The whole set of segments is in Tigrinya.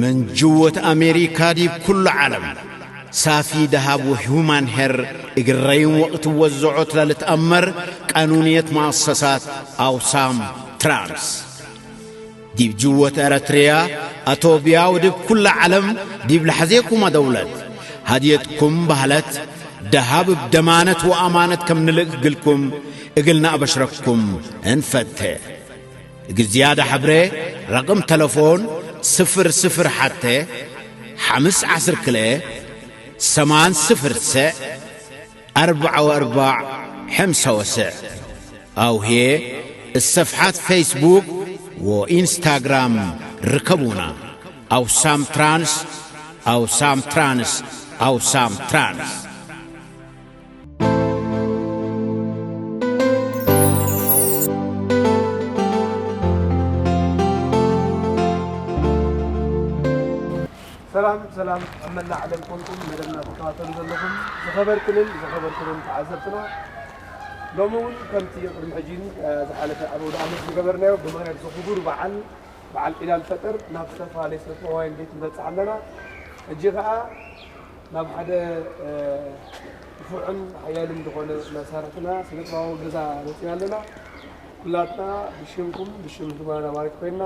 من جوة أمريكا ديب كل عالم، صافي دهب وهيومان هير إجرين وقت وزعوت للتأمر قانونية مؤسسات أوسام ترانس. ዲብ ጅወት ኤረትርያ፣ ኣቶብያ ወዲብ ኩላ ዓለም ዲብ ለሐዜኩማ ደውለት፣ ሃድየትኩም ባህለት፣ ደሃብ እብ ደማነት ወኣማነት ከም ንልእክ እግልኩም፣ እግልና ኣበሽረኩም እንፈቴ። እግል ዝያዳ ሐብሬ፣ ረቅም ተለፎን፣ ስፍር ስፍር ሐቴ፣ ሐምስ ዐስር ክልኤ፣ ሰማን ስፍር ሰዕ፣ أربعة وأربع خمسة وسبعين. أو هي الصفحات فيسبوك وإنستغرام ركبونا. أو سام ترانس، أو سام ترانس، أو سام ترانس. ሰላም ሰላም ኣብ መላእ ዓለም ኮንኩም መደብና ትከታተሉ ዘለኹም ዝኸበርክንን ዝኸበርክንን ተዓዘብትና፣ ሎሚ እውን ከምቲ ቅድሚ ሕጂን ዝሓለፈ ኣብ ኣውደ ዓመት ዝገበርናዮ ብምኽንያት እዚ ክቡር በዓል በዓል ዒድ ኣልፈጥር ናብ ዝተፈላለየ ስነ ጥበባውያን ቤት ንበጽሕ ኣለና። ሕጂ ኸኣ ናብ ሓደ ንፉዕን ሓያልን ዝኾነ መሳርሕትና ስነ ጥበባዊ ገዛ መጺና ኣለና። ኩላትና ብሽምኩም ብሽም ድማ ነባሪት ኮይና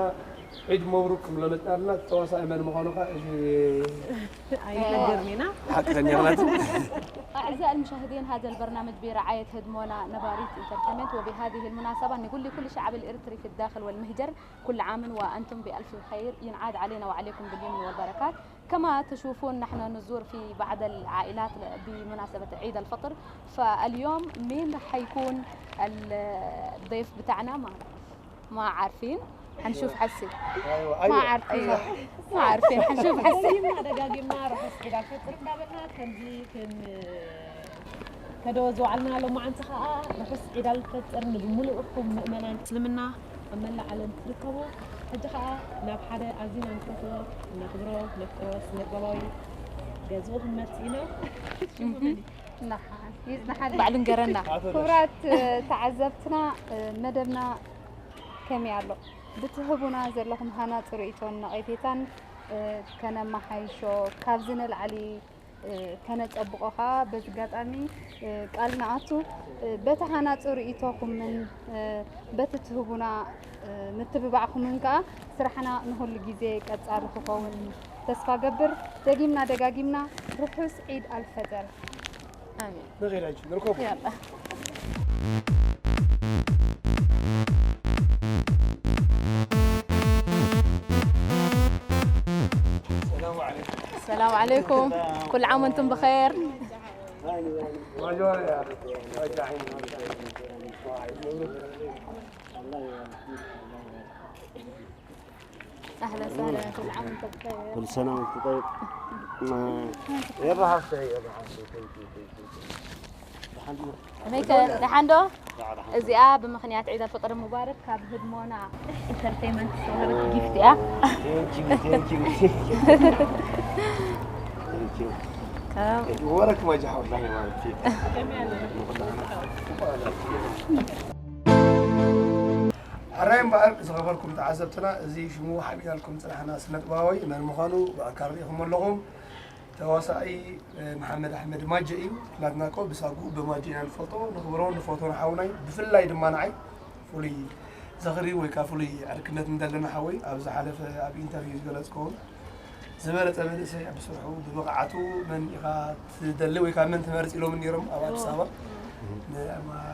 ዒድ መብሩክ ክንብሎ መጽናልና። ተዋሳኢ መን ምዃኑ ኸ እዚ ኣይነገርን ኢና። ሓቂ ከኛ ማለት أعزائي المشاهدين، هذا البرنامج برعاية هدمونا نباريت انترتينمنت، وبهذه المناسبة نقول لكل شعب الإريتري في الداخل والمهجر كل عام وأنتم بألف خير، ينعاد علينا وعليكم باليمن والبركات. كما تشوفون نحن نزور في بعض العائلات بمناسبة عيد الفطر، فاليوم مين حيكون الضيف بتاعنا؟ ما ما عارفين، حنشوف حسي. ما عارفين. ما عارفين، حنشوف حسي. ደጋጊምና ደጋጊምና ርሑስ ዒድ ኣልፈጥር እንዳበልና ከምዚ ክን ከዶ ዝወዓልና ሎማዓንቲ ከዓ ርሑስ ዒድ ኣልፈጥር ንብምሉእኩም ምእመናን እስልምና ኣብ መላእ ዓለም ትርከቡ። ሕጂ ከዓ ናብ ሓደ ኣዚና ንፈትዎ ነኽብሮ ነፍቅሮ ስነጥበባዊ ገዝኡ ክንመጽእ ኢና። ሽሙ መን እዩ? ይጽናሓል ባዕሉ ንገረና። ክቡራት ተዓዘብትና፣ መደብና ከመይ ኣሎ? ብትህቡና ዘለኹም ሃናጺ ርእይቶን ነቐፌታን ከነመሓይሾ፣ ካብዚ ንላዕሊ ከነጸብቖ ከኣ በዚ ኣጋጣሚ ቃል ንኣቱ። በቲ ሃናጺ ርእይቶኹምን በቲ ትህቡና ምትብባዕኩምን ከኣ ስራሕና ንኹሉ ግዜ ቀጻሊ ክኸውን ተስፋ ገብር። ደጊምና ደጋጊምና ርሑስ ዒድ ኣልፈጥር። ኣሜን። ንኸይድ ሕጂ ንርከቦ። ያላ። ሰላም ዓለይኩም። السلام عليكم. كل عام وانتم بخير. ማጆር ያ። اهلا وسهلا، كل عام وانتم بخير. كل سنة وانت طيب. ما- يا ابو حفصة، يا ابو حفصة، thank you، thank you, thank you. الحمد لله. ከመይ ከ ደሓን ዶ? እዚኣ ብምኽንያት ዒድ ኣልፈጥር ሙባረክ ካብ ህድሞና ኢንተርቴይንመንት ዝተዋህበት ጊፍት እያ። Thank you, thank you, thank you. Thank you. ከም ወረክ ማጃ ሓውላ ማለት እዩ። ሕራይ እምበኣር ዝኸበርኩም ተዓዘብትና፣ እዚ ሽሙ ሓቢናልኩም ዝጸናሕና ስነጥበባዊ መን ምዃኑ ብኣካል ርኢኹሞ ኣለኹም። ተዋሳኢ መሓመድ ኣሕመድ ማጀ እዩ። ኩላትና እኮ ብሳጉኡ ብማጀ ኢና ንፈልጦ፣ ንኽብሮ ንፈትዎ ሓውናይ። ብፍላይ ድማ ንዓይ ፍሉይ ዝኽሪ ወይ ከዓ ፍሉይ ዕርክነት እንደለና ሓወይ ኣብ ዝሓለፈ ኣብ ኢንተርቪው ዝገለጽክዎ ዝበለጸ መንእሰይ ኣብ ስርሑ ብብቕዓቱ መን ኢኻ ትደሊ ወይ ከዓ መን ትመርጽ ኢሎምኒ ነይሮም ኣብ ኣዲስ ኣበባ።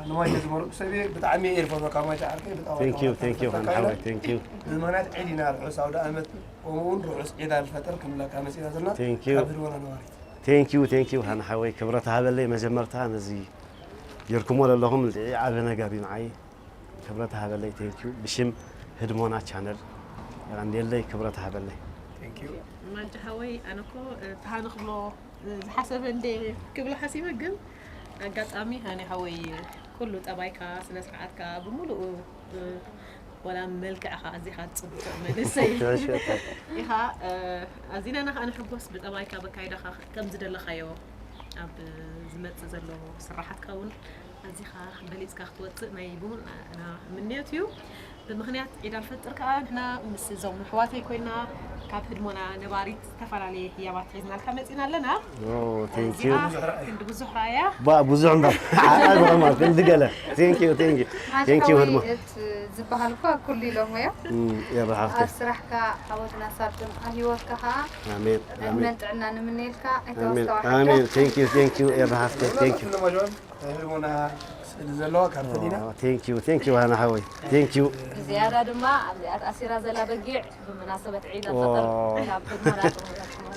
ንማጀ ዝመረጽኩ ሰብ እየ። ብጣዕሚ እየ ዝፈትወካ ማጀ ዓርከይ። ብጣዕሚ Thank you, thank you, ሃና ሓወይ፣ thank you. ብምኽንያት ዒድ ኢና ርሑስ ኣውደ ዓመት ከምኡ እውን ርሑስ ዒድ ኣልፈጥር ክንብለካ መጺና ዘለና Thank you. ካብ ህድሞና ነባሪት። Thank you, thank you፣ ሃና ሓወይ፣ ክብረት ሃበለይ። መጀመርታ ነዚ ጌርኩሞ ዘለኹም ልዕሊ ዓቢ ነገር እዩ ንዓይ። ክብረት ሃበለይ፣ thank you። ብሽም ህድሞና ቻነል የቐንየለይ፣ ክብረት ሃበለይ። Thank you። ማንጂ ሓወይ ኣነ እኮ እቲ ሃኒ ክብሎ ዝሓሰበ እንደ ክብሎ ሓሲበ ግን ኣጋጣሚ ሃኒ ሓወይ ኩሉ ጠባይካ ስነ ስርዓትካ ብምሉኡ ወላ መልክዕኻ ኣዚኻ ጽቡቅ መንእሰይ ኢኻ። ኣዚና ኢና ከዓ ንሕጎስ ብጠባይካ በካይዳኻ ከም ዝደለኻዮ ኣብ ዝመጽእ ዘሎ ስራሓትካ እውን ኣዚኻ በሊጽካ ክትወጽእ ናይ ብሙሉእና ምንዮት እዩ። ብምኽንያት ዒድ ኣልፈጥር ከዓ ንሕና ምስ እዞም ኣሕዋተይ ኮይና ካብ ህድሞና ነባሪት ዝተፈላለየ ህያባት ሒዝናልካ መጺና ኣለና። Oh, thank እዚኣ you. ክንዲ ብዙሕ ረኣያ። ባ ብዙሕ እምበር ሓራይ ብኸማል ክንዲ ገለ። Thank you, thank you. Thank you ህድሞ። ዝበሃል እኳ ኩሉ ኢሎሞ እዮም። እም፣ የራሓፍተ። ኣብ ስራሕካ ዓወት ናሳጥን ኣብ ሂወትካ ከዓ ኣሜን። ኣሜን። ዕድመን ጥዕና ንምንየልካ። ኣሜን። ኣይተዋስተዋሕካ። ኣሜን። Thank you, thank you የራሓፍተ። Thank you. ህድሞና ስእሊ ዘለዋ ካርተሊና Oh, thank you, thank you ሃና ሓወይ። Thank you. ብዝያዳ ድማ ኣብዚኣ ተኣሲራ ዘላ በጊዕ ብመናሰበት ዒድ ኣልፈጥር ዋው። ካብ ህድሞና ጥሙራት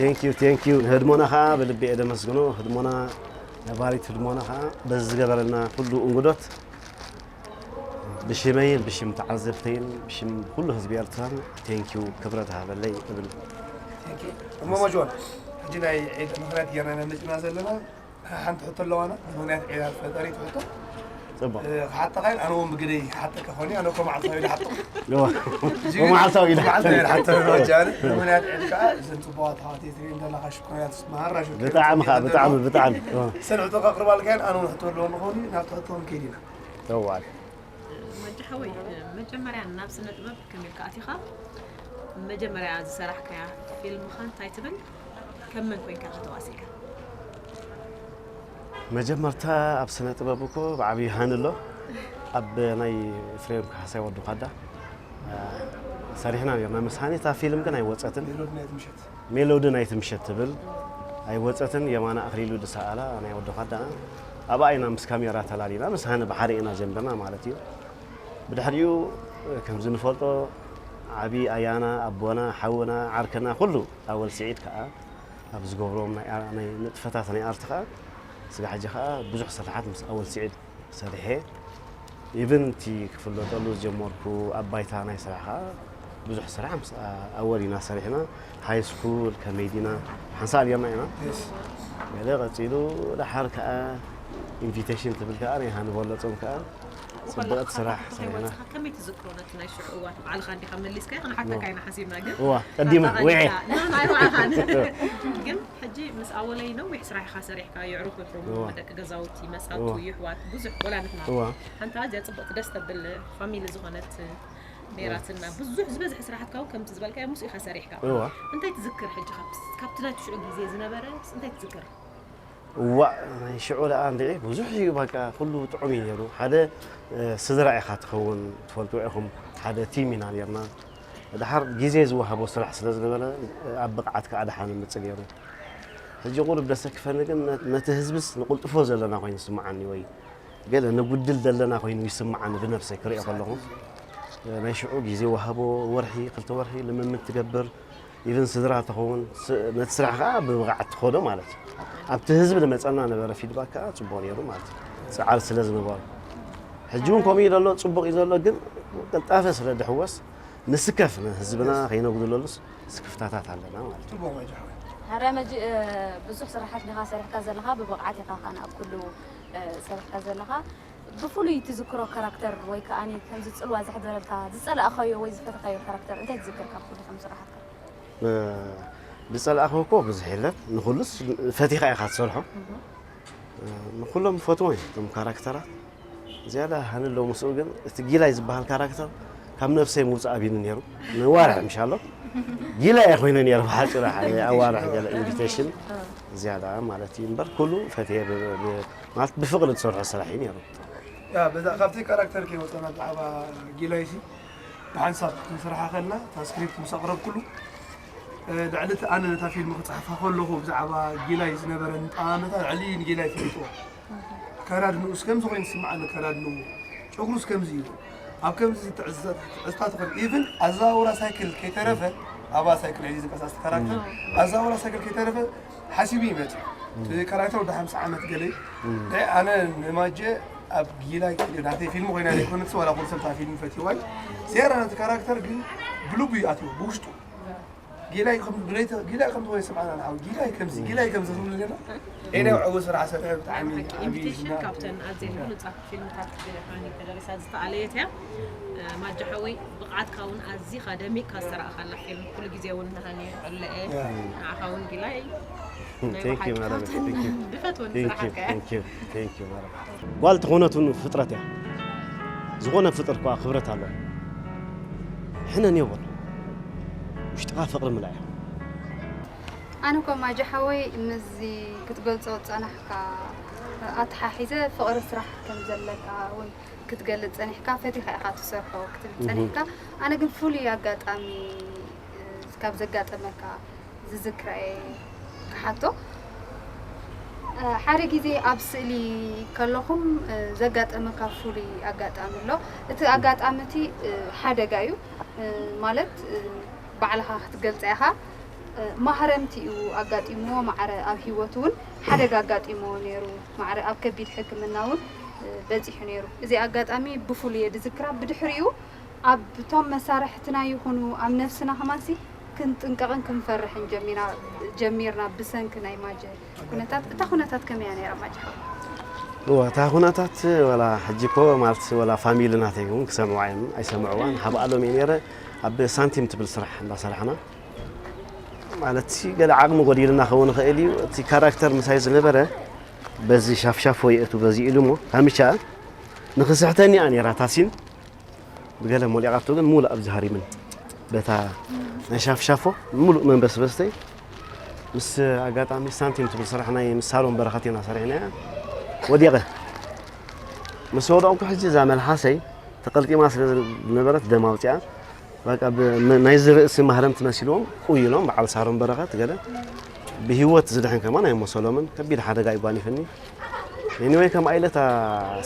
Thank you, thank you። ህድሞና ከዓ ብልቢ እየ ደመስግኖ። ህድሞና ነባሪት ህድሞና ከዓ በዚ ዝገበረልና ኩሉ እንግዶት ብሽመይን ብሽም ተዓዘብተይን ብሽም ኩሉ ህዝቢ ኤርትራን thank you ክብረት ሃበለይ እብል። እሞ መጆን ሕጂ ናይ ዒድ ምኽንያት ጌርና ኢና መፂና ዘለና። ሓንቲ ሕቶ ኣለዋና። ምኽንያት ዒድ ኣልፈጠሪ ትሕቶ ፅቡቅ። ክሓተኻ ኢል ኣነ እውን ብግደይ ክሓተካ ኾኒ ኣነ እኮ መዓልታዊ ኢለ ሓቶ እዋ። መዓልታዊ ኢለ መዓልታዊ ኢለ ሓቶ ጃነ። ምኽንያት ዒድ ከዓ እዘን ፅቡቓት ኣሕዋተይ ትርኢ እንደለኻ ሽኮርያት መሃራ ሽኮርያት ብጣዕሚ ከዓ ብጣዕሚ ብጣዕሚ እዋ። ሰን ሕቶ ከቕርባልካ ኢል ኣነ እውን ሕቶ ኣለዎ ንኾኒ ናብ ትሕቶ ክንከይድ ኢና። ተዋል። ማጃ ሓወይ፣ መጀመርያ ናብ ስነ ጥበብ ከመይ ኢልካ ኣቲኻ? መጀመርያ ዝሰራሕካያ ፊልምኻ እንታይ ትብል? ከም መን ኮይንካ ኢኻ ተዋሲእካ? መጀመርታ ኣብ ስነ ጥበብ እኮ ብዓብዪ ሃኒ ኣሎ። ኣብ ናይ ኤፍሬም ካሕሳይ ወዲ ኳዳ ሰሪሕና ነርና። ምስ ሃኒ እታ ፊልም ግን ኣይወፀትን። ሜሎዲ ናይቲ ምሸት ሜሎዲ ናይቲ ምሸት ትብል ኣይወፀትን። የማነ ኣኽሊሉ ዝሰኣላ ናይ ወዲ ኳዳ ኣብኣ ኢና ምስ ካሜራ ተላሊና ምስ ሃኒ ብሓደ ኢና ጀምርና ማለት እዩ። ብድሕሪኡ ከምዚ ንፈልጦ ዓቢ ኣያና ኣቦና ሓውና ዓርክና ኩሉ ኣወል ስዒድ ከዓ ኣብ ዝገብሮም ናይ ኣ- ናይ ንጥፈታት ናይ ኣርት ከዓ ስጋዕ ሕጂ ከዓ ብዙሕ ስራሓት ምስ ኣወል ስዒድ ሰሪሐ። ኢቭን እቲ ክፍለጠሉ ዝጀመርኩ ኣብ ባይታ ናይ ስራሕ ከዓ ብዙሕ ስራሕ ምስ ኣ- ኣወል ኢና ሰሪሕና። ሃይ ስኩል ከመይ ዲና ሓንሳእ ጌርና ኢና። ገለ ቀፂሉ ደሓር ከዓ ኢንቪቴሽን ትብል ከዓ ናይ ሃኒ በለፆም ከዓ ፅብቕቲ ስራሕ ሰሪሕና። ከመይ ትዝክሮ ነቲ ናይ ሽዑ እዋን? ባዕልኻ እንዲኻ መሊስካ ክንሓተካ ኢና ሓሲብና ግን እዋ ቀዲመ ውዒ ናይ ባዕልኻን ግን ሕጂ ምስ ኣወለይ ነዊሕ ስራሕ ኢኻ ሰሪሕካ የዕሩኽ ይኹኑ እዋ። ደቂ ገዛውቲ መሳቱ እዋ። ይሕዋት ብዙሕ ወላ ንሕና እዋ ሓንቲ ኣዝያ ፅብቕቲ ደስ ተብል ፋሚሊ ዝኾነት ነይራትና ብዙሕ ዝበዝሕ ስራሕትካ እውን ከምቲ ዝበልካዮ ምስ ኢኻ ሰሪሕካ እዋ እንታይ ትዝክር ሕጂ ካብቲ ናይቲ ሽዑ ግዜ ዝነበረ እንታይ ትዝክር እዋእ ናይ ሽዑ ደኣ እንድዒ ብዙሕ እዩ በቃ ኩሉ ጥዑም እዩ ነይሩ ሓደ ስድራ ኢኻ ትኸውን ትፈልጥዎ ኢኹም ሓደ ቲም ኢና ነርና ድሓር ግዜ ዝወሃቦ ስራሕ ስለ ዝነበረ ኣብ ብቕዓት ከዓ ደሓን ይምፅእ ነይሩ ሕጂ ቁሩብ ደሰክፈኒ ግን ነቲ ህዝብስ ንቁልጥፎ ዘለና ኮይኑ ይስምዓኒ ወይ ገለ ንጉድል ዘለና ኮይኑ ይስምዓኒ ብነብሰይ ክሪኦ ከለኹ ናይ ሽዑ ግዜ ወሃቦ ወርሒ ክልተ ወርሒ ልምምድ ትገብር ኢቭን ስድራ ተኸውን ነቲ ስራሕ ከዓ ብብቕዓት ትኸዶ ማለት እዩ ኣብቲ ህዝቢ ዝመፀና ነበረ ፊድባክ ከዓ ፅቡቅ ነይሩ ማለት እዩ ፀዓር ስለ ዝነበሩ ሕጂ እውን ከምኡ እዩ ዘሎ ፅቡቅ እዩ ዘሎ ግን ቅልጣፈ ስለ ድሕወስ ንስከፍ ንህዝብና ከይነጉድለሉስ ስክፍታታት ኣለና ማለት እዩ ጽቡቕ መጃ ሓወይ ሀረ መጂ ብዙሕ ስራሓት ዲኻ ሰሪሕካ ዘለኻ ብብቕዓት ኢኻ ኻን ኣብ ኩሉ ሰሪሕካ ዘለኻ ብፍሉይ ትዝክሮ ካራክተር ወይ ከዓ ከምዚ ፅልዋ ዘሕደረልካ ዝፀላእኻዮ ወይ ዝፈተኻዮ ካራክተር እንታይ ትዝክር ካብ ኩሉ ከም ስራሓትካ ዝፀላእኽዎ እኮ ብዙሕ የለን ንኩሉስ ፈቲኻ ኢኻ ትሰርሖ ንኩሎም ፈትዎም እዮም እቶም ካራክተራት ዝያዳ ሃንሎ ምስኡ ግን እቲ ጊላይ ዝበሃል ካራክተር ካብ ነብሰይ ምውፃእ ኣቢኒ ነይሩ ንዋርሕ ምሻሎ ጊላይ እየ ኮይነ ነይሩ ብሓፂሩ ሓደ ኣዋርሕ ገለ ኢንቪቴሽን ዝያዳ ማለት እዩ እምበር ኩሉ ፈትየ ብ- ብ- ማለት ብፍቅሪ ዝሰርሖ ስራሕ እዩ ነይሩ ያ በዛ ካብቲ ካራክተር ከይወፀና ብዛዕባ ጊላይሲ ብሓንሳብ ክንስርሓ ከልና እታ ስክሪፕት ምስ ኣቕረብኩሉ ልዕሊ እቲ ኣነ ነታ ፊልም ክፅሕፋ ከለኹ ብዛዕባ ጊላይ ዝነበረ ንጠማመታ ልዕሊ ንጊላይ ፈሊጥዎ ኣከዳድንኡስ ከምዚ ኮይኑ ዝስምዓኒ ኣከዳድንኡ ጨጉሩስ ከምዚ እዩ ኣብ ከምዚ ትዕዝታ ትኾን ኢቭን ኣዘዋውራ ሳይክል ከይተረፈ ኣብኣ ሳይክል ሒዙ ዝንቀሳቀስ ካራክተር ኣዘዋውራ ሳይክል ከይተረፈ ሓሲቡ ይመፅእ እቲ ካራክተር ወደ ሓምሳ ዓመት ገለ እዩ ኣነ ንማጀ ኣብ ጊላይ ናተይ ፊልም ኮይና ዘይኮነትስ ዋላ ኩሉ ሰብ እታ ፊልም ፈትዋይ ዜራ ነቲ ካራክተር ግን ብልቡ እዩ ኣትዎ ብውሽጡ ጊላይ ከም ብለይተ ጊላይ ከም ዝኾነ ይስምዓና ንዓው ጊላይ ከምዚ ጊላይ ከምዚ ዝብሉ ዘለና ኤነ ዕቡ ስራሕ ሰርሐ ብጣዕሚ ዓቢ ኢንቪቴሽን ዝና- ካብተን ኣዝየን ብሉፃት ፊልምታት ሃኒ ተደሪሳ ዝተኣለየት እያ ማጃ ሓወይ ብቕዓትካ እውን ኣዚኻ ደሚቕካ ዝተረእኻላ ፊልም ኩሉ ግዜ እውን ንሃኒ ዕለኤ ንዓኻ እውን ጊላይ ናይ Thank you ብሓቂ ማዳም ካብተን Thank you ድፈትወን Thank you ስራሕካ እያ Thank you Thank you ማዳም ጓል ተኾነት እውን ፍጥረት እያ ዝኾነ ፍጥር እኳ ክብረት ኣለዎ ሕነን የብሉ ውሽጥኻ ፍቕሪ ምልኣይ። ኣነ እኮ ማጂ ሓወይ ምስዚ ክትገልጾ ዝጸናሕካ ኣተሓሒዘ ፍቕሪ ስራሕ ከም ዘለካ እውን ክትገልጽ ጸኒሕካ፣ ፈቲኻ ኢኻ ትሰርሖ ክትብል ጸኒሕካ። ኣነ ግን ፍሉይ ኣጋጣሚ ካብ ዘጋጠመካ ዝዝክራ እየ ክሓቶ። ሓደ ግዜ ኣብ ስእሊ ከለኹም ዘጋጠመካ ፍሉይ ኣጋጣሚ ኣሎ። እቲ ኣጋጣሚ እቲ ሓደጋ እዩ። ማለት ባዕልኻ ክትገልጻ ኢኻ። ማህረምቲ እዩ ኣጋጢምዎ። ማዕረ ኣብ ህይወቱ እውን ሓደጋ ኣጋጢምዎ ነይሩ። ማዕረ ኣብ ከቢድ ሕክምና እውን በጺሑ ነይሩ። እዚ ኣጋጣሚ ብፍሉይ እየ ዝዝክራ። ብድሕሪኡ ኣብ እቶም መሳርሕትና ይኹኑ ኣብ ነፍስና ከማንሲ ክንጥንቀቕን ክንፈርሕን ጀሚርና ብሰንኪ ናይ ማጀ ኩነታት። እታ ኩነታት ከመይ እያ ነይራ ማጀ ሓወይ? እዋ እታ ኩነታት ወላ ሕጂ እኮ ማለት ወላ ፋሚሊ ናተይ እውን ክሰምዑ እዮም ኣይሰምዕዋን ሓብኣሎም እየ ነይረ። ኣብ ሳንቲም ትብል ስራሕ እንዳሰራሕና ማለት ገለ ዓቕሚ ጎዲልና ክኸውን ይኽእል እዩ። እቲ ካራክተር ምሳይ ዝነበረ በዚ ሻፍሻፎ የእቱ በዚ ኢሉ እሞ ካምቻ ንኽስሕተኒ እያ ነይራ እታ ሲን። ብገለ ሞሊቓቶ ግን ሙሉእ ኣብዚ ሃሪምን በታ ናይ ሻፍሻፎ ሙሉእ መንበስበስተይ ምስ ኣጋጣሚ ሳንቲም ትብል ስራሕ ናይ ምስ ሳሮን በረኸት ኢና ሰሪሕናያ። ወዲቐ ምስ ወደቕኩ ሕጂ እዛ መልሓሰይ ተቐልጢማ ስለ ዝነበረት ደም ኣውፂኣ። በቃ ናይዚ ርእሲ ማህረምቲ መሲልዎም ቁይሎም በዓል ሳሮን በረኸት ገለ ብህይወት ዝድሕን ከማን ኣይመሰሎምን። ከቢድ ሓደጋ እዩ ጓኒፍኒ። ኤኒወይ ከም ኣይለታ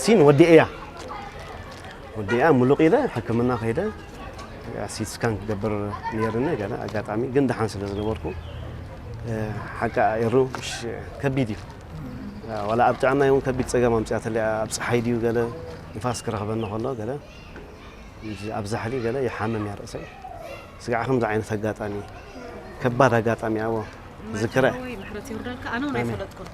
ሲን ወዲኤያ ወዲኣ ሙሉቕ ኢለ ሕክምና ከይደ ሲቲ ስካን ክገብር ነይርኒ ገለ ኣጋጣሚ ግን ደሓን ስለ ዝነበርኩ ሓቂ ኤሩ ከቢድ እዩ። ዋላ ኣብ ጥዕና እውን ከቢድ ፀገም ኣምፅኣትለይ ኣብ ፀሓይ ድዩ ገለ ንፋስ ክረኽበኒ ከሎ ገለ ኣብ ዛሕሊ ገለ ይሓምም እያ ርእሰይ። ስጋዕ ከምዚ ዓይነት ኣጋጣሚ ከባድ ኣጋጣሚ ኣዎ ዝክረ ወይ ምሕረት ይወርደልካ። ኣነ እውን ኣይፈለጥኩን።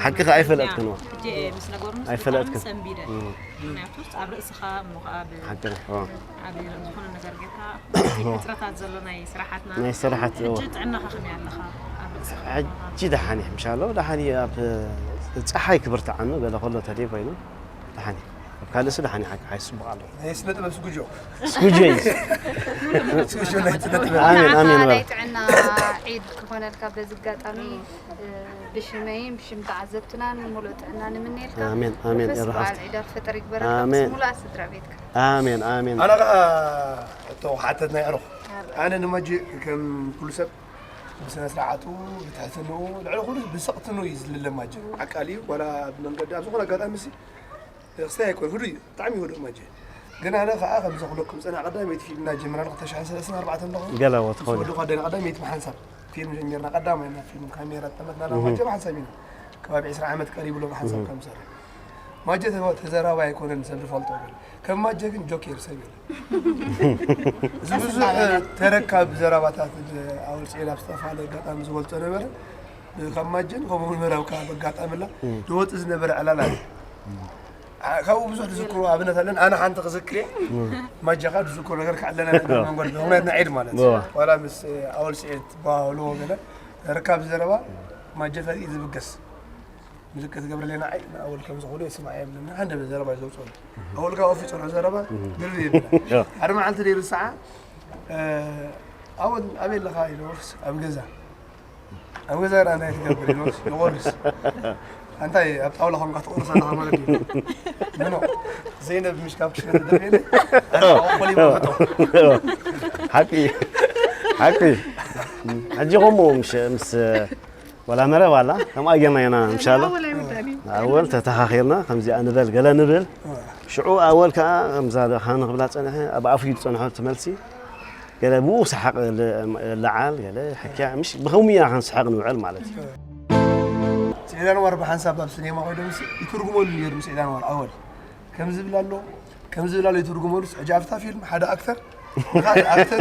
ሓቂ ከ ኣይፈለጥክን ዋ ሕጂ ምስ ነገሩን ኣይፈለጥክን። ሰንቢደ ምክንያቱ ኣብ ርእስኻ እሞ ከዓ ብ- ሓቂ ዋ ኣብ ዝኾነ ነገር ጌርካ ሕፅረታት ዘሎ ናይ ስራሓትና ናይ ስራሓት ዋ ሕጂ ጥዕናኻ ከመይ ኣለኻ? ኣብ ርእስኻ ሕጂ ደሓን እየ ምሻሎ ደሓን እየ። ኣብ ፀሓይ ክብርትዓኑ ገለ ከሎ ተደይ ኮይኑ ደሓን እየ። ኣብ ካልእሲ ደሓን እየ ሓቂ ሓይ ፅቡቕ ኣሎ። ናይ ስነ ጥበብ ስጉጆ ስጉጆ እዩ። ስጉጆ ናይ ስነ ጥበብ ኣሜን ኣሜን። ናይ ጥዕና ዒድ ክኾነልካ በዚ ኣጋጣሚ ብሽመይን ብሽም ተዓዘብትናን ሙሉእ ጥዕና ንምነየልካ። ኣሜን ኣሜን። ርሑስ በዓል ዒድ ኣልፈጥር ይግበረልካ ምስ ሙሉኣ ስድራ ቤትካ። ኣሜን ኣሜን። ኣነ ከዓ ሕቶ ክሓተት ናይ ዕሩኽ ኣነ ንመጂ ከም ኩሉ ሰብ ብስነ ስርዓቱ ብትሕትንኡ ልዕሊ ኩሉ ብስቕትኑ እዩ ዝልለ ማጂ ዓቃሊ እዩ ዋላ ብመንገዲ ኣብ ዝኾነ ኣጋጣሚ ሲ ክስታይ ኣይኮን ህዱእ እዩ ብጣዕሚ ህዱእ ማጂ ግን ኣነ ከዓ ከምዚ ክብለኩም ዝፀና ቀዳመይቲ ፊልምና ጀምራ ክልተ ሽሕን ሰለስተን ኣርባዕተን ኣለኹ ገላዎ ትኸውን ወዲ ጓደና ቀዳመይቲ ብሓንሳብ ፊልም ጀሚርና ቀዳማይ ናብ ፊልም ካሜራ ዝጠመትና ናብ ማጀ ብሓንሳብ ኢና ከባቢ ዕስራ ዓመት ቀሪቡ ኣሎ ብሓንሳብ ከም ዝሰርሕ ማጀ ተዘራባይ ኣይኮነን ሰብ ዝፈልጦ ግን ከም ማጀ ግን ጆኬር ሰብ የለን እዚ ብዙሕ ተረካብ ዘረባታት ኣውፅኤ ናብ ዝተፋለ ኣጋጣሚ ዝገልፆ ነበረ ካብ ማጀን ከምኡ ምዕራብ ካብ ኣጋጣሚ ላ ዝወፅ ዝነበረ ዕላላ እዩ ካብኡ ብዙሕ ዝዝክሩ ኣብነት ኣለን ኣነ ሓንቲ ክዝክር እየ ማጃኻ ዝዝክሩ ነገር ክዕለና ነገር መንገድ ምክንያት ንዒድ ማለት እዩ ዋላ ምስ ኣወል ስዒድ ባህሎ ገለ ርካብ ዘረባ ማጀ ተርኢ ዝብገስ ምልክት ገብረሌና ዓይ ንኣወል ከም ዝኾኑ የስማዕ የብልና ሓደ ዘረባ ዘውፅሉ ኣወል ካብ ኣፊ ፅንሑ ዘረባ ድርብ የብልና ሓደ መዓልቲ ደይርሳዓ ኣወል ኣበይ ኣለኻ ኢለዎስ ኣብ ገዛ ኣብ ገዛ ራ እንታይ ትገብር ኢለዎስ ይቆርስ እንታይ ኣብ ጣውላ ኾንካ ትቆርስ ኣለኻ ማለት እዩ ምኖ ዘይነብ ምሽ ካብ ክሽነ ትደፍኤለ ኣቆሊ መመጦ ሓቂ ሓቂ ሕጂ ከምኡ ምስ ምስ ወላ መረብ ኣላ ከምኣ ጌርና ኢና ምሻሎ ኣወል ተተኻኺርና ከምዚኣ ንበል ገለ ንብል ሽዑ ኣወል ከዓ ከምዛ ደኻኒ ክብላ ፀንሐ ኣብ ኣፉ እዩ ዝፀንሖ ትመልሲ ገለ ብኡ ሰሓቕ ለዓል ገለ ሕክያ ምሽ ብኸምኡ ኢና ክንስሓቕ ንውዕል ማለት እዩ ስዒድ ኣንዋር ብሓንሳብ ኣብ ስኔማ ኮይዶም ይትርጉመሉ ነይሩ ስዒድ ኣንዋር ኣወል ከም ዝብል ኣሎ ከም ዝብል ኣሎ ይትርጉመሉ ሕጂ ኣብታ ፊልም ሓደ ኣክተር ሓደ ኣክተር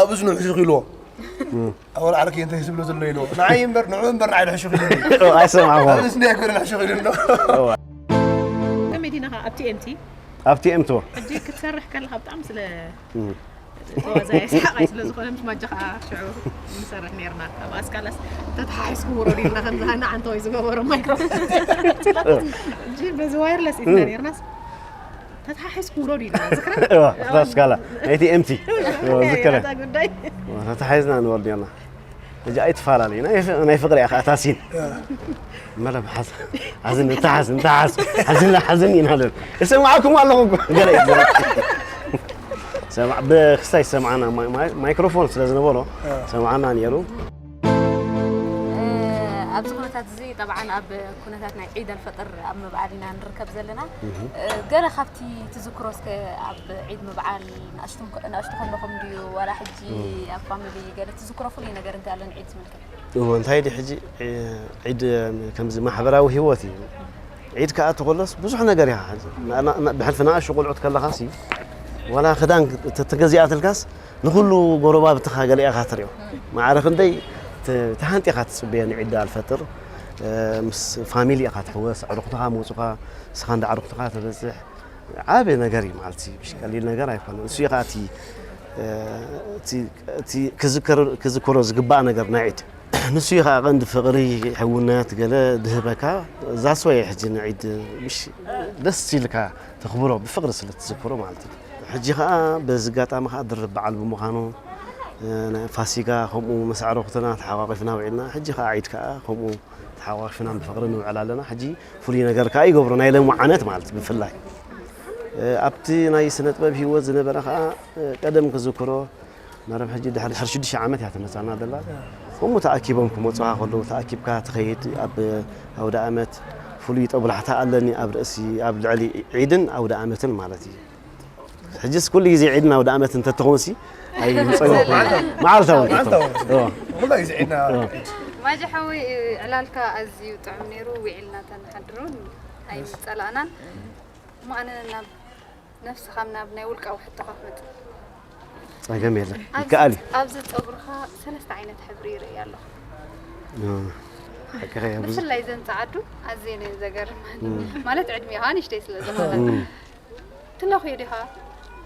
ኣብ እዝኑ ሕሹኽ ኢልዎ ኣወል ዓርኪ እንታይ ዝብሎ ዘሎ ኢልዎ ንዓይ እምበር ንዑ እምበር ንዓይ ሕሹኽ ኢሉ ኣይሰማዕዎ ኣብ እዝኒ ኣይኮነ ሕሹኽ ኢሉ ኣሎ ከመይ ዲና ኣብ ቲኤምቲ ኣብ ቲኤምቲ ሕጂ ክትሰርሕ ከለካ ብጣዕሚ ስለ ተዋዛየ ሰሓቃይ ስለ ዝኾነ ምስ ማጃ ከዓ ሽዑ ንሰርሕ ነርና ኣብ ኣስካላስ ተተሓሒዝኩም ውረዱ ኢልና ከምዝሃና ዓንተወይ ዝገበሮ ማይክሮፎን በዚ ዋይርለስ ኢልና ነርናስ ተተሓሒዝኩም ውረዱ ኢልና ዝክረ እዋ፣ እታ ስካላ፣ ናይቲ ኤምቲ። እዋ፣ ዝክረ። እታ ጉዳይ። እዋ፣ ተተሓሒዝና ንወርድ ኔርና። ሕጂ ኣይትፈላለዩ። ናይ ፍ-፣ ናይ ፍቕሪ ኢኻ እታ ሲን። መረብ ሓዝ-፣ ሓዝን፣ እንተሓዝ፣ እንተሓዝ፣ ሓዝን፣ ሓዝን ኢና ለን። እሰማዕኩም ኣለኹ እኮ። ገለ እዩ። ሰማዕ-፣ ብክስታይ ሰማዕና፣ ማይ-፣ ማይ-፣ ማይክሮፎን ስለ ዝነበሮ፣ ሰማዕና ነይሩ። እ፣ ኣብዚ ኩነታት እዚ፣ ጠብዓን ኣብ ኩነታት ናይ ዒድ ኣልፈጥር ኣብ ምብዓል ኢና ንርከብ ዘለና። እ፣ ገለ ካብቲ ትዝክሮ እስከ ኣብ ዒድ ምብዓል ንኣሽቱ-፣ ንኣሽቱ ከለኹም ድዩ ዋላ ሕጂ ኣብ ፋሚሊ ገለ ትዝክሮ ፍሉይ ነገር እንታይ ኣሎ ንዒድ ዝምልከት? እዎ፣ እንታይ ድዩ ሕጂ፣ ዒ-፣ ዒድ ከምዚ ማሕበራዊ ህይወት እዩ። ዒድ ከኣ ተኾለስ ብዙሕ ነገር ኢኻ ሕጂ። ና-፣ ና-፣ ና-፣ ብሕልፊ ንኣሽቱ ቆልዑት ከለኻሲ ዋላ ክዳን ተ-፣ ተገዚኣትልካስ ንኹሉ ጎረባብትኻ ገለ ኢኻ ትሪኦ። ማዕረ ክንደይ ተ-፣ ተሃንጢኻ ትጽበዮ ንዒድ ኣልፈጥር። እ፣ ምስ ፋሚሊ ኢኻ ትሕወስ፣ ኣዕሩኽትኻ መጹኻ፣ ንስኻ እንዳ ኣዕሩኽትኻ ተበጽሕ። ዓቢ ነገር እዩ ማለት እዩ። ምሽ ቀሊል ነገር ኣይኮነን። እሱ እዩ ኸኣ እቲ፣ እ፣ እቲ፣ እቲ ክዝከር-፣ ክዝከሮ ዝግባእ ነገር ናይ ዒድ። ንሱ እዩ ኸኣ ቀንዲ ፍቕሪ፣ ሕውነት ገለ ድህበካ። እዛ ስወየ ሕጂ ንዒድ ምሽ ደስ ኢልካ ተኽብሮ፣ ብፍቕሪ ስለ ትዝክሮ ማለት እዩ። ሕጂ ኸኣ በዚ ኣጋጣሚ ኸኣ ድርብ በዓል ብምዃኑ፣ እ፣ ናይ ፋሲጋ ከምኡ ምስ ኣዕሩኽትና ተሓቋቒፍና ውዒልና። ሕጂ ኸኣ ዒድ ከኣ ከምኡ ተሓቋቒፍና ብፍቕሪ ንውዕል ኣለና። ሕጂ ፍሉይ ነገር ከኣ ይገብሮ ናይ ሎሚ ዓመት ማለት ብፍላይ። እ፣ ኣብቲ ናይ ስነ ጥበብ ህይወት ዝነበረ ኸኣ፣ እ፣ ቀደም ክዝክሮ መረብ ሕጂ ድሕሪ፣ ድሕሪ ሽዱሽተ ዓመት እያ ትመጻና ዘላ። ከምኡ ተኣኪቦም ክመጹኻ ከለዉ ተኣኪብካ ትኸይድ ኣብ ኣውደ ኣመት ፍሉይ ጦብላሕታ ኣለኒ ኣብ ርእሲ፣ ኣብ ልዕሊ ዒድን ኣውደ ኣመትን ማለት እዩ። ሕጅስ ኩሉ ግዜ ዒድን ኣውደ ኣመት እንተትኾንሲ ኣይምጸገኹም። መዓልታዊ መዓልታዊ። እንተትኾን። እዎ። ኩሉ ግዜ ዒድና እዎ። ዒድ። ማጂ ሓወይ፣ ዕላልካ ኣዝዩ ጥዑም ነይሩ። ውዒልና ተንሓድሮ ኣይምጸላእናን። እሞ ኣነ ናብ ነፍስኻ ናብ ናይ ውልቃዊ ሕቶኻ ክመጽእ። ጸገም የለን። ኣብዚ፣ ይከኣል እዩ። ኣብዚ ጸጉርኻ ሰለስተ ዓይነት ሕብሪ ይርኢ ኣለኹ። እዎ። ሓቅኻ እያ፣ ብዙ ብፍላይ ዘን ጸዓዱ ኣዝየን እየን ዘገርማኒ። እም። ማለት ዕድሜኻ ንእሽተይ ስለ ዝኾነ። እም። ትለኽዮ ዲኻ?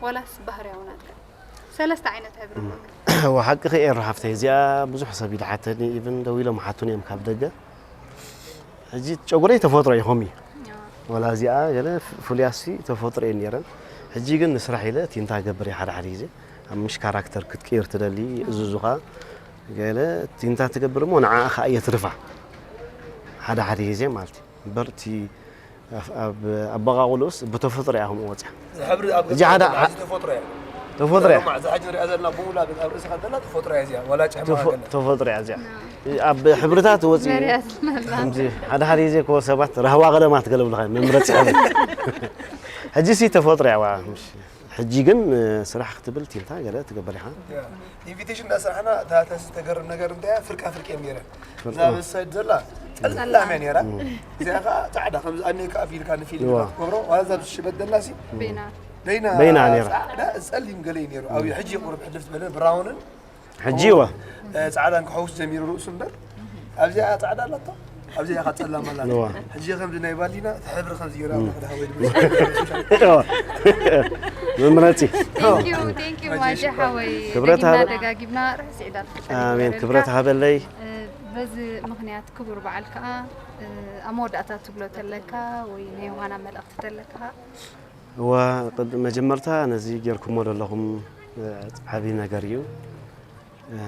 ዋላስ ባህርያዊ ናትካ? ሰለስተ ዓይነት ሕብሪ እም። እዎ፣ ሓቅኺ እየ ሩሓፍተይ። እዚኣ ብዙሕ ሰብ እዩ ዝሓተኒ፣ ኢቭን ደው ኢሎም ሓቱኒ እዮም ካብ ደገ። ሕጂ ጨጉረይ ተፈጥሮ እዩ፣ ከምኡ እዩ። ዋላ እዚኣ ገለ ፍ-፣ ፍሉያሲ ተፈጥሮ እየን ነይረን። ሕጂ ግን ንስራሕ ኢለ ቲንታ ገብር እየ ሓደ ሓደ ግዜ። ኣብ ምሽ ካራክተር ክትቅይር ትደሊ፣ እዝዙኻ ገለ ቲንታ ትገብር እሞ ንዓኣ ኸኣ የትርፋ። ሓደ ሓደ ግዜ ማለት እዩ። እምበር እቲ ኣብ፣ ኣብ ኣበቓቕልኡስ ብተፈጥሮ እያ ከምኡ ወፂኣ። እዚ ሕብሪ ኣብ ሕጂ ገዛ ሓደ ዘሎ ዓ-፣ እዚ ተፈጥሮ እያ። ተፈጥሮ እያ። እዛ ሕጂ ንሪኣ ዘለና ብሙሉ ኣብ፣ ኣብ ርእስኻ ዘላ ተፈጥሮ እያ እዚኣ። ዋላ ጭሕማ ተፈ-፣ ገለ። ተፈጥሮ እያ እዚኣ። ኣብ ሕብርታት ወፂኡ ዘርያ ስለ ዘላ። ከምዚ ሓደ ሓደ ግዜ እኮ ሰባት ራህዋ ቀለማት ገለ ብልኻ መምረፂ ሕብሪ። ሕጂ ሲ ተፈጥሮ እያ ዋ፣ ምሽ። ሕጂ ግን፣ እ፣ ስራሕ ክትብል ቲንታ ገለ ትገብር ኢኻ። ያ። ኢንቪቴሽን እንዳሰራሕና እታ ተስ-፣ ተገርም ነገር እንታይ እያ? ፍርቃ ፍርቂ እዮም ነይረን። ፍርቂ። እዛ በሳይድ ዘላ ጸላም እያ ነይራ። እም። እዚኣ ኸዓ ጻዕዳ፣ ከምዚ ኣነ ከኣ ፊልካ ንፊልም እዋ። ትገብሮ። ዋላ እዛ ብሽበት ዘላ ሲ በይና። በይና በይና ነይራ። ጻዕዳ ጸሊም ገለ እዩ ነይሩ። ኣብ ሕጂ ቁሩብ ሕልፍ ዝበለ ብራውንን ሕጂ እወ። እ፣ ጻዕዳን ክሐውስ ጀሚሩ ርእሱ እምበር፣ ኣብዚኣ ጻዕዳ ኣላቶ፣ ኣብዚኣ ኸዓ ጸላም ኣላ። እወ። ሕጂ ከምዚ ናይ ባሊና፣ እቲ ሕብሪ ከምዚ ገይሩ እም። ኣብ ሓደ ሃወይ ድምፅ። እወ። መምረጺ። Thank you, thank you፣ ማጀ ሓወይ። ክብረት ደጊምና ሃበ-፣ ደጋጊምና ርሑስ ዒድ ኣልፈጥር ኣሜን። ይግበረልካ። ክብረት ሃበለይ። እ፣ በዚ ምኽንያት ክቡር በዓል ከኣ፣ እ፣ ኣብ መወዳእታ ትብሎ ተለካ ወይ ናይ ዮሃና መልእኽቲ ተለካ? እወ፣ ቅድ-፣ መጀመርታ ነዚ ጌርኩሞ ዘለኹም፣ እ፣ ዓቢ ነገር እዩ። እ፣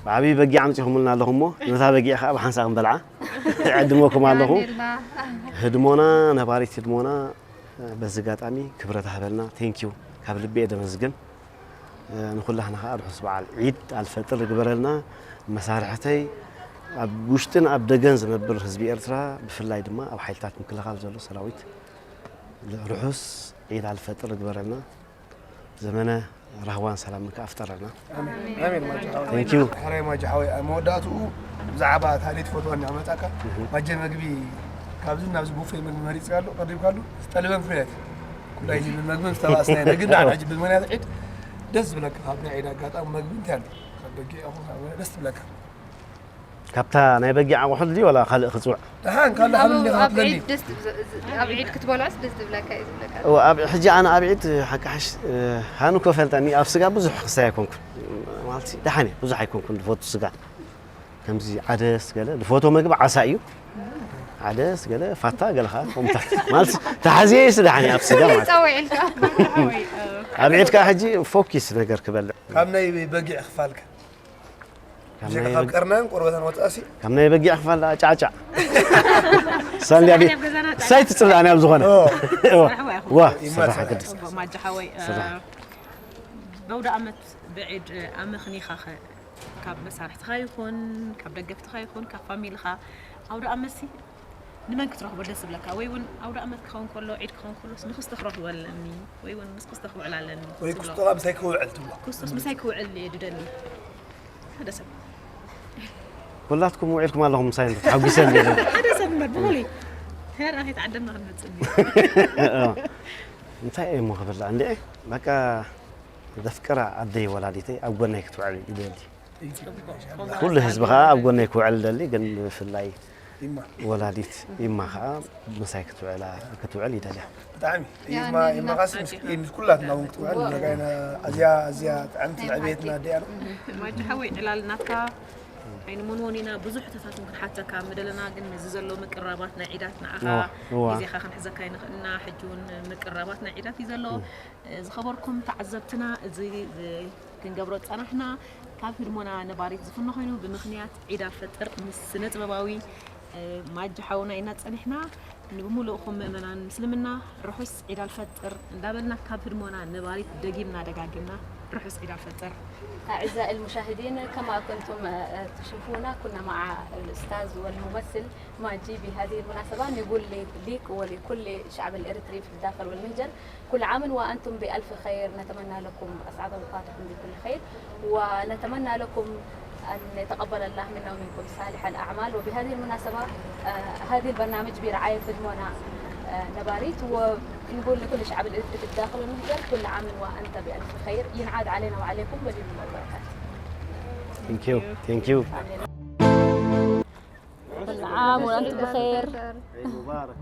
ብዓቢ በጊዕ ኣምጺኹምልና ኣለኹም እሞ፣ ነታ በጊዕ ከኣ ብሓንሳእ ክንበልዓ እዕድመኩም ኣለኹ። ኣሜንና። ህድሞና፣ ነባሪት ህድሞና፣ እ፣ በዚ ኣጋጣሚ ክብረት ሃበልና። ቴንኪዩ። ካብ ልቢ እየ ደመስግን። እ፣ ንኹላህና ከኣ ርሑስ በዓል ዒድ ኣልፈጥር ይግበረልና። መሳርሕተይ ኣብ ውሽጥን ኣብ ደገን ዝነብር ህዝቢ ኤርትራ፣ ብፍላይ ድማ ኣብ ሓይልታት ምክልኻል ዘሎ ሰራዊት ርሑስ ዒድ ኣልፈጥር ይግበረልና። ዘመነ ራህዋን ሰላምን ከኣ ፍጠረልና። ኣሜን። ኣሜን። ማጆ ሓወይ። Thank you። ሕራይ ማጆ ሓወይ፣ ኣብ መወዳእትኡ ብዛዕባ ታሪክ ፎቶ እናመጻካ፣ እህ። ማጀ መግቢ ካብዚ ናብዚ ቡፌ መግቢ መሪጽካ ኣሎ፣ ቀሪብካ ኣሎ፣ ጠልበን ፍርያት። ኩላይ እዚ መግቢ ምስ ተባእስና ኢና። ግን ንዓና ሕጂ ብምኽንያት ዒድ ደስ ዝብለካ፣ ካብ ናይ ዒድ ኣጋጣሚ መግቢ እንታይ ኣሎ? ካብ በጊዕ ይኹን ካብ ደስ ዝብለካ። ካብታ ናይ በጊዕ ኣቑሑት ድዩ ዋላ ካልእ ክጽውዕ? ደሓን ካልእ ኣብ፣ ሃብኒ ኣብ ክትብለኒ። ዒድ ደስ ትብ-፣ ዝ-፣ ዝ-፣ ኣብ ዒድ ክትበልዖስ ደስ ዝብለካ እዩ ዝብለካ። እወ፣ ኣብ፣ ሕጂ ኣነ ኣብ ዒድ ሓቂ ሓሽ፣ እ፣ ሃኑ እኮ ፈልጠኒ፣ ኣብ ስጋ ብዙሕ ክስታይ ኣይኮንኩን። ማለት ደሓን እየ፣ ብዙሕ ኣይኮንኩን ዝፈቱ ስጋ። ከምዚ ዓደስ ገለ ዝፈትዎ መግቢ ዓሳ እዩ። ሓደ ስገለ ፋታ ገለኻ ከምታት ማለት ተሓዝየ ስዳሕኒ ኣብ ስጋ ማለት ጸውዒልካ ኣብ ዒድካ ሕጂ ፎኪስ ነገር ክበልዕ ካብ ናይ በጊዕ ክፋልከ ካብ ጀካ ናይ ካብ በጊ- ቀርናን ቆርበታን ወፃእሲ ካብ ናይ በጊዕ ክፋል ጫዕጫዕ ሳንድያ ቤት ሳይ ትፅብላኒ ኣብ ዝኾነ ዋ ዋ ሰራሕ ግድስ ማጃ ሓወይ ስራሕ። በውደ ኣመት ብዒድ ኣመኽኒኻ ኸ ካብ መሳርሕትኻ ይኹን ካብ ደገፍትኻ ይኹን ካብ ፋሚልኻ ኣውደ ኣመሲ ንመን ክትረኽቦ ደስ ዝብለካ ወይ እውን ኣውደ ኣመት ክኸውን ከሎ ዒድ ክኸውን ከሎስ ንክስቶ ክረኽቦ ኣለኒ ወይ እውን ምስ ክስቶ ክውዕል ኣለኒ ወይ ትብሎ? ክስቶኻ ምሳይ ክውዕል ትብሎ ክስቶስ ምሳይ ክውዕል እየ ድደሊ ሓደ ሰብ ኩላትኩም ውዒልኩም ኣለኹም ምሳይ እንዶ ተሓጒሰ እንዲ ሓደ ሰብ እምበር ብሙሉይ ተራ ከይተዓደምና ክንመፅእ እንዲ እንታይ እየ እሞ ክብል እንዲ በቃ ዘፍቅራ ዓደይ ወላዲተይ ኣብ ጎነይ ክትውዕል ይደሊ ኩሉ ህዝቢ ከዓ ኣብ ጎነይ ክውዕል ደሊ ግን ብፍላይ ይማ ወላዲት ይማ ከዓ ምሳይ ክትውዕላ ክትውዕል ይደልያ ብጣዕሚ ያ፣ ይማ እንዴት ይማ ቃሲ ምስ- ምስ ኩላትና እውን ክትውዕል ንረጋይና ኣዝያ ኣዝያ ጥዕምቲ ዕቤትና ኣደያ ነው ማጃ ሓወይ ዕላል ናትካ ኣይንመንዎን ኢና ብዙሕ ሕቶታት እውን ክንሓተካ ምደለና ግን እዚ ዘሎ ምቅራባት ናይ ዒዳት ንዓኻ እዋ፣ እዋ። ግዜኻ ክንሕዘካ ይንኽእልና ሕጂ እውን ምቅራባት ናይ ዒዳት እዩ ዘሎ ዝኸበርኩም ተዓዘብትና እዚ ክንገብሮ ዝፀናሕና ካብ ህድሞና ነባሪት ዝፍኖ ኮይኑ ብምኽንያት ዒድ ኣልፈጥር ምስ ስነ ጥበባዊ ማጅ ሓውና ኢና ፀኒሕና ንብምሉእኹም ምእመናን ምስልምና ርሑስ ዒድ ኣልፈጥር እንዳበልና ካብ ህድሞና ነባሪት ደጊምና ደጋጊምና ርሑስ ዒድ ኣልፈጥር أعزائي المشاهدين، كما كنتم تشوفونا، كنا مع الأستاذ والممثل ماجي. بهذه المناسبة نقول لك ولكل شعب الإريتري في الداخل والمهجر، كل عام وأنتم بألف خير. نتمنى لكم أسعد أوقاتكم بكل خير، ونتمنى لكم أن يتقبل الله منا ومنكم صالح الأعمال. وبهذه المناسبة، آه، هذه البرنامج برعاية هدمونا، آه، نباريت، ونقول لكل شعب الإريتري في الداخل والمهجر كل عام وأنت بألف خير. ينعاد علينا وعليكم باليوم المباركات. Thank you. Thank you. كل عام وأنتم بخير. عيد مبارك.